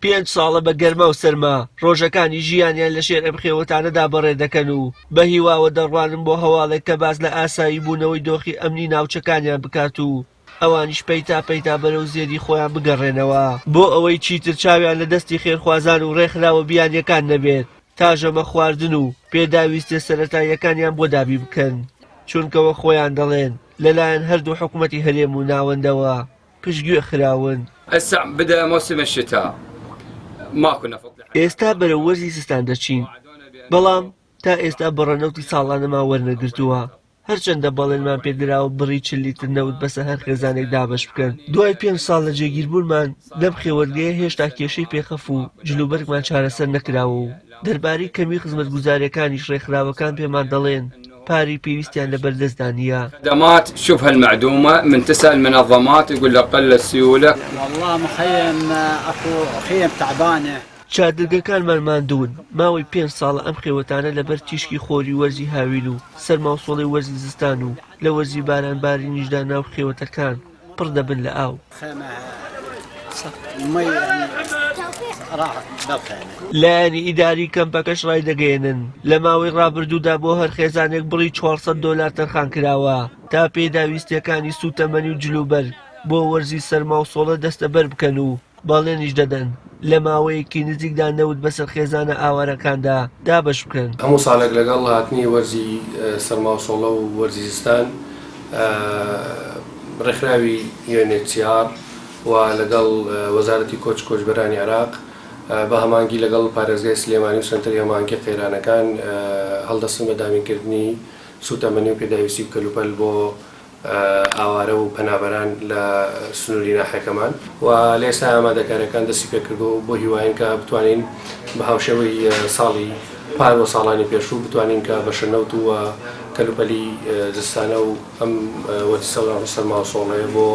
پێنج ساڵە بە گەرما و سەرما ڕۆژەکانی ژیانیان لە ژێر ئەم خێوەتانەدا بەڕێ دەکەن و بە هیواوە دەڕوانن بۆ هەواڵێک کە باس لە ئاسایی بوونەوەی دۆخی ئەمنی ناوچەکانیان بکات و ئەوانیش پەیتا پەیتا بەرەو زێدی خۆیان بگەڕێنەوە بۆ ئەوەی چیتر چاویان لە دەستی خێرخوازان و ڕێکخراوە بیانیەکان نەبێت تا ژەمە خواردن و پێداویستیە سەرەتاییەکانیان بۆ دابین بکەن چونکە وەک خۆیان دەڵێن لەلایەن هەردوو حکومەتی هەرێم و ناوەندەوە پشتگوێ خراون. ئێستا بەرەو وەرزی زستان دەچین، بەڵام تا ئێستا بڕە نەوتی ساڵانەمان وەرنەگرتووە، هەرچەندە بەڵێنمان پێدراوە بڕی 40 لیتر نەوت بەسەر هەر خێزانێک دابەش بکەن. دوای پێنج ساڵ لە جێگیربوونمان لەم خێوەتگەیە هێشتا کێشەی پێخەف و جلوبەرگمان چارەسەر نەکراوە و دەربارەی کەمی خزمەتگوزارییەکانیش ڕێکخراوەکان پێمان دەڵێن پارەی پێویستیان لەبەردەستدا نییە. خدمات شبه المعدومة من تسأل منظمات يقول لك قل السيولة. والله مخيم اكو خيم تعبانه. چادرگەکانمان ماندوون، ماوەی پێنج ساڵە ئەم خێوەتانە لەبەر تیشکی خۆری وەرزی هاوین و سەرماوسۆڵەی وەرزی زستان و لە وەرزی باران بارینیشدا ناو خێوەتەکان پڕ دەبن لە ئاو. لایەنی ئیداری کەمپەکەش ڕایدەگەیەنن، لە ماوەی ڕابردوودا بۆ هەر خێزانێک بڕی 400 دۆلار تەرخانکراوە تا پێداویستییەکانی سووتەمەنی و جلوبەرگ بۆ وەرزی سەرما و سۆڵە دەستەبەر بکەن و بەڵێنیش دەدەن لە ماوەیەکی نزیکدا نەوت بەسەر خێزانە ئاوارەکاندا دابەش بکەن. هەموو ساڵێک لەگەڵ هاتنی وەرزی سەرماوسۆڵە و وەرزی زستان ڕێکخراوی UNHCR و لەگەڵ وەزارەتی کۆچ کۆچبەرانی عێراق بە هەماهەنگی لەگەڵ پارێزگای سلێمانی و سەنتەری هەماهەنگی قەیرانەکان هەڵدەستن بە دابینکردنی سووتەمەنی و پێداویستی و کەلوپەل بۆ ئاوارە و پەنابەران لە سنووری ناحیەکەمان و لە ئێستا ئامادەکاریەکان دەستی پێکردووە و بۆ هیواین کە بتوانین بە هاوشێوەی ساڵی پار و ساڵانی پێشوو بتوانین کە بەشە نەوت و کەلوپەلی زستانە و ئەم وەرزی سەرما و سۆڵەیە بۆ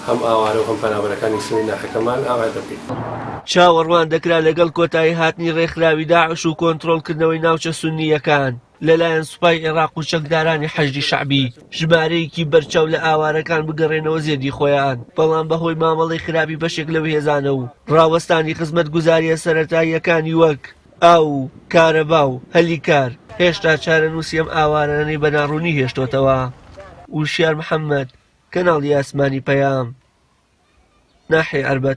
هەم ئاوارە و هەم پەنابەرەکانی سنووری ناحیەکەمان ئامادە بکەین. چاوەڕوان دەکرا لەگەڵ کۆتایی هاتنی ڕێکخراوی داعش و کۆنترۆڵکردنەوەی ناوچە سوننییەکان لەلایەن سوپای عێراق و چەکدارانی حەشدی شەعبی ژمارەیەکی بەرچاو لە ئاوارەکان بگەڕێنەوە زێدی خۆیان، بەڵام بەهۆی مامەڵەی خراپی بەشێک لەو هێزانە و ڕاوەستانی خزمەتگوزارییە سەرەتاییەکانی وەک ئاو و کارەبا و هەلی کار، هێشتا چارەنووسی ئەم ئاوارانەی بە ناڕوونی هێشتۆتەوە. وشیار محەمەد، کەناڵی ئاسمانی پەیام، ناحیەی عەربەت.